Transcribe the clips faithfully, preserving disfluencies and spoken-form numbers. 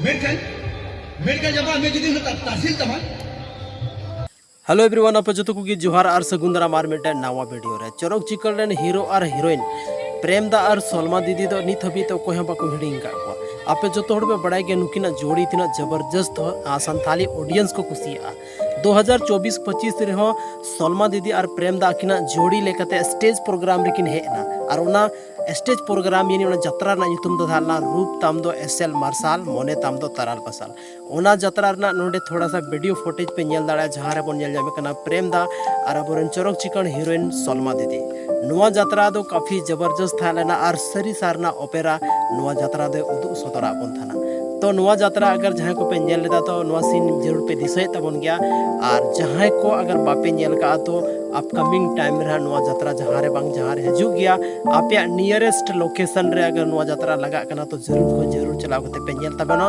ᱢᱮᱱᱠᱷᱟᱱ ᱢᱮᱱᱠᱷᱟᱱ ᱡᱟᱵᱟ ᱢᱮ ᱡᱩᱫᱤ ᱦᱩᱱᱟᱹᱝ ᱛᱟᱥᱤᱞ ᱛᱟᱢᱟ᱾ Hello everyone, ᱟᱯᱮ ᱡᱚᱛᱚ ᱠᱚᱜᱮ ᱡᱚᱦᱟᱨ ᱟᱨ ᱥᱟᱹᱜᱩᱱ ᱫᱟᱨᱟᱢ ᱟᱨ ᱢᱤᱫᱴᱮᱱ ᱱᱟᱣᱟ ᱵᱷᱤᱰᱤᱭᱳ ᱨᱮ᱾ ᱪᱚᱨᱚᱠ ᱪᱤᱠᱟᱹᱲ ᱨᱮᱱ ᱦᱤᱨᱳ ᱟᱨ ᱦᱤᱨᱳᱭᱤᱱ ᱯᱨᱮᱢ ᱫᱟ ᱟᱨ ᱥᱚᱞᱢᱟ ᱫᱤᱫᱤ ᱫᱚ ᱱᱤᱛ ᱦᱟᱹᱵᱤᱡ ᱛᱮ ᱚᱠᱚᱭ ᱦᱚᱸ ᱵᱟᱠᱚ ᱦᱤᱲᱤᱧ ᱟᱠᱟᱫ ᱠᱚᱣᱟ᱾ ᱟᱯᱮ ᱡᱚᱛᱚ ᱦᱚᱲ ᱯᱮ ᱵᱟᱲᱟᱭ ᱜᱮᱭᱟ ᱱᱩᱠᱤᱱᱟᱜ ᱡᱳᱲᱤ ᱛᱤᱱᱟᱹᱜ ᱡᱚᱵᱚᱨᱡᱚᱥᱛ ᱥᱟᱱᱛᱷᱟᱞᱤ ᱚᱰᱤᱭᱮᱱᱥ ᱠᱚ ᱠᱩᱥᱤᱭᱟᱜᱼᱟ᱾ ᱫᱩ ᱦᱟᱡᱟᱨ ᱪᱚᱵᱵᱤᱥ ᱯᱚᱸᱪᱤᱥ ᱨᱮᱦᱚᱸ ᱥᱚᱞᱢᱟ ᱫᱤᱫᱤ ᱟᱨ ᱯᱨᱮᱢ ᱫᱟ ᱟᱹᱠᱤᱱᱟᱜ ᱡᱳᱲᱤ ᱞᱮᱠᱟᱛᱮ ᱥᱴᱮᱡᱽ ᱯᱨᱳᱜᱨᱟᱢ ᱨᱮᱠᱤᱱ ᱦᱮᱡ ᱮᱱᱟ᱾ ᱟᱨ ᱚᱱᱟ ᱥᱴᱮᱡᱽ ᱯᱨᱳᱜᱨᱟᱢ, ᱭᱟᱱᱤ ᱚᱱᱟ ᱡᱟᱛᱨᱟ ᱨᱮᱱᱟᱜ ᱧᱩᱛᱩᱢ ᱫᱚ ᱛᱟᱦᱮᱸ ᱞᱮᱱᱟ ᱨᱩᱯ ᱛᱟᱢ ᱫᱚ ᱮᱥᱮᱞ ᱢᱟᱨᱥᱟᱞ, ᱢᱚᱱᱮ ᱛᱟᱢ ᱫᱚ ᱛᱟᱨᱟᱞ ᱯᱟᱥᱟᱞ᱾ ᱚᱱᱟ ᱡᱟᱛᱨᱟ ᱨᱮᱱᱟᱜ ᱱᱚᱰᱮ ᱛᱷᱚᱲᱟ ᱥᱟ ᱵᱷᱤᱰᱤᱭᱳ ᱯᱷᱩᱴᱮᱡᱽ ᱯᱮ ᱧᱮᱞ ᱫᱟᱲᱮᱭᱟᱜᱼᱟ, ᱡᱟᱦᱟᱸ ᱨᱮᱵᱚᱱ ᱧᱮᱞ ᱧᱟᱢᱮ ᱠᱟᱱᱟ ᱯᱨᱮᱢ ᱫᱟ ᱟᱨ ᱟᱵᱚᱨᱮᱱ ᱪᱚᱨᱚᱠ ᱪᱤᱠᱟᱹᱲ ᱦᱤᱨᱳᱭᱤᱱ ᱥᱚᱞᱢᱟ ᱫᱤᱫᱤ᱾ ᱱᱚᱣᱟ ᱡᱟᱛᱨᱟ ᱫᱚ ᱠᱟᱯᱷᱤ ᱡᱚᱵᱚᱨᱡᱚᱥᱛ ᱛᱟᱦᱮᱸ ᱞᱮᱱᱟ ᱟᱨ ᱥᱟᱹᱨᱤ ᱥᱟᱨᱱᱟ ᱚᱯᱮᱨᱟ ᱱᱚᱣᱟ ᱡᱟᱛᱨᱟ ᱫᱚᱭ ᱩᱫᱩᱜ ᱥᱚᱫᱚᱨᱟᱜ ᱵᱚᱱ ᱛᱟᱦᱮᱱᱟ᱾ ᱛᱚ ᱱᱚᱣᱟ ᱡᱟᱛᱨᱟ ᱟᱜᱟᱨ ᱡᱟᱦᱟᱸᱭ ᱠᱚᱯᱮ ᱧᱮᱞ ᱞᱮᱫᱟ, ᱛᱚ ᱱᱚᱣᱟ ᱥᱤᱱ ᱡᱟᱹᱨᱩᱲ ᱯᱮ ᱫᱤᱥᱟᱹᱭᱮᱫ ᱛᱟᱵᱚᱱ ᱜᱮᱭᱟ᱾ ᱟᱨ ᱡᱟᱦᱟᱸᱭ ᱠᱚ ᱟᱜᱟᱨ ᱵᱟᱯᱮ ᱧᱮᱞ ᱠᱟᱜᱼᱟ, ᱛᱚ ᱟᱯᱠᱟᱢᱤᱝ ᱴᱟᱭᱤᱢ ᱨᱮ ᱦᱟᱸᱜ ᱱᱚᱣᱟ ᱡᱟᱛᱨᱟ ᱡᱟᱦᱟᱸ ᱨᱮ ᱵᱟᱝ ᱡᱟᱦᱟᱸ ᱨᱮ ᱦᱤᱡᱩᱜ ᱜᱮᱭᱟ, ᱟᱯᱮᱭᱟᱜ ᱱᱤᱭᱟᱨᱮᱥᱴ ᱞᱳᱠᱮᱥᱚᱱ ᱨᱮ ᱟᱜᱟᱨ ᱱᱚᱣᱟ ᱡᱟᱛᱨᱟ ᱞᱟᱜᱟᱜ ᱠᱟᱱᱟ, ᱛᱚ ᱡᱟᱹᱨᱩᱲ ᱠᱷᱚᱱ ᱡᱟᱹᱨᱩᱲ ᱪᱟᱞᱟᱣ ᱠᱟᱛᱮ ᱯᱮ ᱧᱮᱞ ᱛᱟᱵᱚᱱᱟ᱾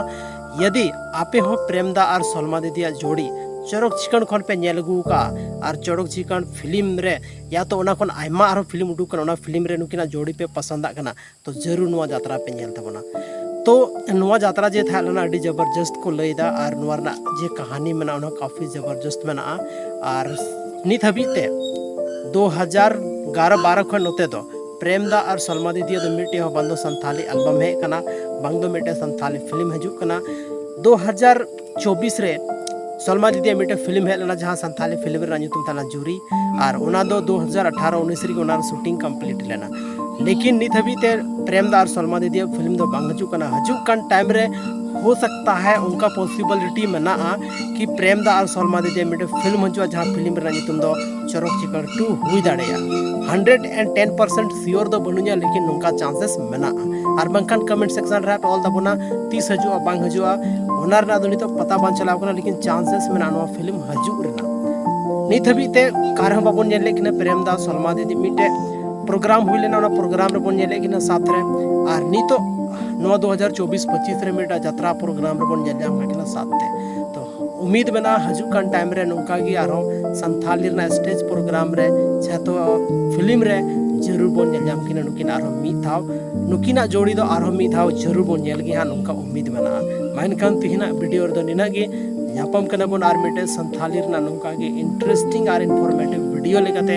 ᱡᱩᱫᱤ ᱟᱯᱮ ᱦᱚᱸ ᱯᱨᱮᱢ ᱫᱟ ᱟᱨ ᱥᱚᱞᱢᱟ ᱫᱤᱫᱤᱭᱟᱜ ᱡᱳᱲᱤ ᱪᱚᱨᱚᱠ ᱪᱤᱠᱟᱹᱲ ᱠᱷᱚᱱ ᱯᱮ ᱧᱮᱞ ᱟᱹᱜᱩ ᱟᱠᱟᱫᱼᱟ ᱟᱨ ᱪᱚᱨᱚᱠ ᱪᱤᱠᱟᱹᱲ ᱯᱷᱤᱞᱢ ᱨᱮ ᱭᱟ ᱛᱚ ᱚᱱᱟ ᱠᱷᱚᱱ ᱟᱭᱢᱟ ᱟᱨᱦᱚᱸ ᱯᱷᱤᱞᱢ ᱩᱰᱩᱠ ᱠᱟᱱᱟ, ᱚᱱᱟ ᱯᱷᱤᱞᱢ ᱨᱮ ᱱᱩᱠᱤᱱᱟᱜ ᱡᱳᱲᱤ ᱯᱮ ᱯᱟᱥᱟᱱᱫᱟᱜ ᱠᱟᱱᱟ, ᱛᱚ ᱡᱟᱹᱨᱩᱲ ᱱᱚᱣᱟ ᱡᱟᱛᱨᱟ ᱯᱮ ᱧᱮᱞ ᱛᱟᱵᱚᱱᱟ᱾ ᱛᱚ ᱱᱚᱣᱟ ᱡᱟᱛᱨᱟ ᱡᱮ ᱛᱟᱦᱮᱸ ᱞᱮᱱᱟ, ᱟᱹᱰᱤ ᱡᱚᱵᱚᱨᱡᱚᱥᱛ ᱠᱚ ᱞᱟᱹᱭᱫᱟ ᱟᱨ ᱱᱚᱣᱟ ᱨᱮᱱᱟᱜ ᱡᱮ ᱠᱟᱹᱦᱱᱤ ᱢᱮᱱᱟᱜᱼᱟ, ᱚᱱᱟ ᱠᱟᱯᱷᱤ ᱡᱚᱵᱚᱨᱡᱚᱥᱛ ᱢᱮᱱᱟᱜᱼᱟ᱾ ᱟᱨ ᱱᱤᱛ ᱦᱟᱹᱵᱤᱡ ᱛᱮ ᱫᱩ ᱦᱟᱡᱟᱨ ᱮᱜᱟᱨᱚ ᱵᱟᱨᱚ ᱠᱷᱚᱱ ᱱᱚᱛᱮ ᱫᱚ ᱯᱨᱮᱢ ᱫᱟ ᱟᱨ ᱥᱚᱞᱢᱟ ᱫᱤᱫᱤᱭᱟᱜ ᱫᱚ ᱢᱤᱫᱴᱮᱡ ᱦᱚᱸ ᱵᱟᱝ ᱫᱚ ᱥᱟᱱᱛᱷᱟᱞᱤ ᱮᱞᱵᱟᱢ ᱦᱮᱡ ᱠᱟᱱᱟ, ᱵᱟᱝ ᱫᱚ ᱢᱤᱫᱴᱮᱡ ᱥᱟᱱᱛᱷᱟᱞᱤ ᱯᱷᱤᱞᱢ ᱦᱤᱡᱩᱜ ᱠᱟᱱᱟ᱾ ᱫᱩ ᱦᱟᱡᱟᱨ ᱪᱚᱵᱵᱤᱥ ᱨᱮ ᱥᱚᱞᱢᱟ ᱫᱤᱫᱤᱭᱟᱜ ᱢᱤᱫᱴᱮᱡ ᱯᱷᱤᱞᱢ ᱦᱮᱡ ᱞᱮᱱᱟ, ᱡᱟᱦᱟᱸ ᱥᱟᱱᱛᱷᱟᱞᱤ ᱯᱷᱤᱞᱢ ᱨᱮᱱᱟᱜ ᱧᱩᱛᱩᱢ ᱛᱟᱦᱮᱸ ᱞᱮᱱᱟ ᱡᱩᱨᱤ, ᱟᱨ ᱚᱱᱟ ᱫᱚ ᱫᱩ ᱦᱟᱡᱟᱨ ᱟᱴᱷᱟᱨᱚ ᱩᱱᱤᱥ ᱨᱮᱜᱮ ᱚᱱᱟ ᱨᱮᱱᱟᱜ ᱥᱩᱴᱤᱝ ᱠᱚᱢᱯᱞᱤᱴ ᱞᱮᱱᱟ᱾ ᱞᱮᱠᱤᱱ ᱱᱤᱛ ᱦᱟᱹᱵᱤᱡ ᱛᱮ ᱯᱨᱮᱢ ᱫᱟ ᱟᱨ ᱥᱚᱞᱢᱟ ᱫᱤᱫᱤᱭᱟᱜ ᱯᱷᱤᱞᱢ ᱫᱚ ᱵᱟᱝ ᱦᱤᱡᱩᱜ ᱠᱟᱱᱟ᱾ ᱦᱤᱡᱩᱜ ᱠᱟᱱ ᱴᱟᱭᱤᱢ ᱨᱮ ᱦᱳ ᱥᱟᱠᱛᱟ ᱦᱟᱭ ᱚᱱᱠᱟ ᱯᱚᱥᱤᱵᱤᱞᱤᱴᱤ ᱢᱮᱱᱟᱜᱼᱟ ᱠᱤ ᱯᱨᱮᱢ ᱫᱟ ᱟᱨ ᱥᱚᱞᱢᱟ ᱫᱤᱫᱤᱭᱟᱜ ᱢᱤᱫᱴᱮᱡ ᱯᱷᱤᱞᱢ ᱦᱤᱡᱩᱜᱼᱟ, ᱡᱟᱦᱟᱸ ᱯᱷᱤᱞᱢ ᱨᱮᱱᱟᱜ ᱧᱩᱛᱩᱢ ᱫᱚ ᱪᱚᱨᱚᱠ ᱪᱤᱠᱟᱹᱲ ᱴᱩ ᱦᱩᱭ ᱫᱟᱲᱮᱭᱟᱜᱼᱟ᱾ Hundred and ten percent sure ᱫᱚ ᱵᱟᱹᱱᱩᱧᱟ, ᱞᱮᱠᱤᱱ ᱱᱚᱝᱠᱟ ᱪᱟᱱᱥᱮᱥ ᱢᱮᱱᱟᱜᱼᱟ᱾ ᱟᱨ ᱵᱟᱝᱠᱷᱟᱱ ᱠᱚᱢᱮᱱᱴ ᱥᱮᱠᱥᱚᱱ ᱨᱮ ᱦᱟᱸᱜ ᱯᱮ ᱚᱞ ᱛᱟᱵᱚᱱᱟ ᱛᱤᱥ ᱦᱤᱡᱩᱜᱼᱟ, ᱵᱟᱝ ᱦᱤᱡᱩᱜᱼᱟ, ᱚᱱᱟ ᱨᱮᱱᱟᱜ ᱫᱚ ᱱᱤᱛᱚᱜ ᱯᱟᱛᱟ ᱵᱟᱝ ᱪᱟᱞᱟᱣ ᱠᱟᱱᱟ, ᱞᱮᱠᱤᱱ ᱪᱟᱱᱥᱮᱥ ᱢᱮᱱᱟᱜᱼᱟ ᱱᱚᱣᱟ ᱯᱷᱤᱞᱢ ᱦᱤᱡᱩᱜ ᱨᱮᱱᱟᱜ᱾ ᱱᱤᱛ ᱦᱟᱹᱵᱤᱡ ᱛᱮ ᱚᱠᱟ ᱨᱮᱦᱚᱸ ᱵᱟᱵᱚᱱ ᱧᱮᱞ ᱞᱮᱫ ᱠᱤᱱᱟ ᱯᱨᱮᱢ ᱫᱟ ᱥᱚᱞᱢᱟ ᱫᱤᱫᱤ᱾ ᱢᱤᱫᱴᱮᱡ ᱯᱨᱳᱜᱨᱟᱢ ᱦᱩᱭ ᱞᱮᱱᱟ, ᱚᱱᱟ ᱯᱨᱳᱜᱨᱟᱢ ᱨᱮᱵᱚᱱ ᱧᱮᱞᱮᱫ ᱠᱤᱱᱟ ᱥᱟᱛ ᱨᱮ, ᱟᱨ ᱱᱤᱛᱚᱜ ᱱᱚᱣᱟ ᱫᱩ ᱦᱟᱡᱟᱨ ᱪᱚᱵᱵᱤᱥ ᱯᱚᱸᱪᱤᱥ ᱨᱮ ᱢᱤᱫᱴᱟᱝ ᱡᱟᱛᱨᱟ ᱯᱨᱳᱜᱨᱟᱢ ᱨᱮᱵᱚᱱ ᱧᱮᱞ ᱧᱟᱢ ᱠᱟᱜ ᱠᱤᱱᱟ ᱥᱟᱛ ᱛᱮ᱾ ᱛᱚ ᱩᱢᱤᱫ ᱢᱮᱱᱟᱜᱼᱟ ᱦᱤᱡᱩᱜ ᱠᱟᱱ ᱴᱟᱭᱤᱢ ᱨᱮ ᱱᱚᱝᱠᱟ ᱜᱮ ᱟᱨᱦᱚᱸ ᱥᱟᱱᱛᱷᱟᱞᱤ ᱨᱮᱱᱟᱜ ᱥᱴᱮᱡᱽ ᱯᱨᱳᱜᱨᱟᱢ ᱨᱮ, ᱡᱟᱦᱟᱸ ᱫᱚ ᱯᱷᱤᱞᱢ ᱨᱮ ᱡᱟᱹᱨᱩᱲ ᱵᱚᱱ ᱧᱮᱞ ᱧᱟᱢ ᱠᱤᱱᱟ ᱱᱩᱠᱤᱱ ᱟᱨᱦᱚᱸ ᱢᱤᱫ ᱫᱷᱟᱣ᱾ ᱱᱩᱠᱤᱱᱟᱜ ᱡᱳᱲᱤ ᱫᱚ ᱟᱨᱦᱚᱸ ᱢᱤᱫ ᱫᱷᱟᱣ ᱡᱟᱹᱨᱩᱲ ᱵᱚᱱ ᱧᱮᱞ ᱜᱮᱭᱟ ᱦᱟᱸᱜ, ᱱᱚᱝᱠᱟ ᱩᱢᱤᱫ ᱢᱮᱱᱟᱜᱼᱟ᱾ ᱢᱮᱱᱠᱷᱟᱱ ᱛᱮᱦᱮᱧᱟᱜ ᱵᱷᱤᱰᱤᱭᱳ ᱨᱮᱫᱚ ᱱᱤᱱᱟᱹᱜ ᱜᱮ᱾ ᱧᱟᱯᱟᱢ ᱠᱟᱱᱟ ᱵᱚᱱ ᱟᱨ ᱢᱤᱫᱴᱮᱱ ᱥᱟᱱᱛᱷᱟᱞᱤ ᱨᱮᱱᱟᱜ ᱱᱚᱝᱠᱟ ᱜᱮ ᱤᱱᱴᱟᱨᱮᱥᱴᱤᱝ ᱟᱨ ᱤᱱᱯᱷᱚᱨᱢᱮᱴᱤᱵᱷ ᱵᱷᱤᱰᱤᱭᱳ ᱞᱮᱠᱟᱛᱮ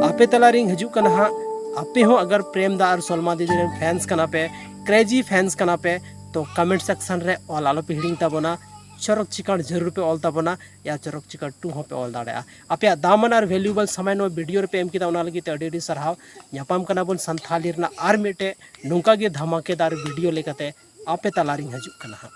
ᱟᱯᱮ ᱛᱟᱞᱟᱨᱤᱧ ᱦᱤᱡᱩᱜ ᱠᱟᱱᱟ ᱦᱟᱸᱜ᱾ ᱟᱯᱮ ᱦᱚᱸ ᱟᱜᱟᱨ ᱯᱨᱮᱢ ᱫᱟ ᱟᱨ ᱥᱚᱞᱢᱟ ᱫᱤᱫᱤ ᱨᱮᱱ ᱯᱷᱮᱱᱥ ᱠᱟᱱᱟ ᱯᱮ, ᱠᱨᱮᱡᱤ ᱯᱷᱮᱱᱥ ᱠᱟᱱᱟ ᱯᱮ, ᱛᱚ ᱠᱚᱢᱮᱱᱴ ᱥᱮᱠᱥᱚᱱ ᱨᱮ ᱚᱞ ᱟᱞᱚᱯᱮ ᱦᱤᱲᱤᱧ ᱛᱟᱵᱚᱱᱟ᱾ ᱪᱚᱨᱚᱠ ᱪᱤᱠᱟᱹᱲ ᱡᱟᱹᱨᱩᱲ ᱯᱮ ᱚᱞ ᱛᱟᱵᱚᱱᱟ, ᱭᱟ ᱪᱚᱨᱚᱠ ᱪᱤᱠᱟᱹᱲ ᱴᱩ ᱦᱚᱸᱯᱮ ᱚᱞ ᱫᱟᱲᱮᱭᱟᱜᱼᱟ᱾ ᱟᱯᱮᱭᱟᱜ ᱫᱟᱢᱟᱱ ᱟᱨ ᱵᱷᱮᱞᱩᱭᱮᱵᱚᱞ ᱥᱚᱢᱚᱭ ᱱᱚᱣᱟ ᱵᱷᱤᱰᱤᱭᱳ ᱨᱮᱯᱮ ᱮᱢ ᱠᱮᱫᱟ, ᱚᱱᱟ ᱞᱟᱹᱜᱤᱫ ᱛᱮ ᱟᱹᱰᱤ ᱟᱹᱰᱤ ᱥᱟᱨᱦᱟᱣ᱾ ᱧᱟᱯᱟᱢ ᱠᱟᱱᱟ ᱵᱚᱱ ᱥᱟᱱᱛᱷᱟᱞᱤ ᱨᱮᱱᱟᱜ ᱟᱨ ᱢᱤᱫᱴᱮᱡ ᱱᱚᱝᱠᱟ ᱜᱮ ᱫᱷᱟᱢᱟᱠᱮᱫᱟᱨ ᱵᱷᱤᱰᱤᱭᱳ ᱞᱮᱠᱟᱛᱮ ᱟᱯᱮ ᱛᱟᱞᱟᱨᱤᱧ ᱦᱤᱡᱩᱜ ᱠᱟᱱᱟ ᱦᱟᱸᱜ᱾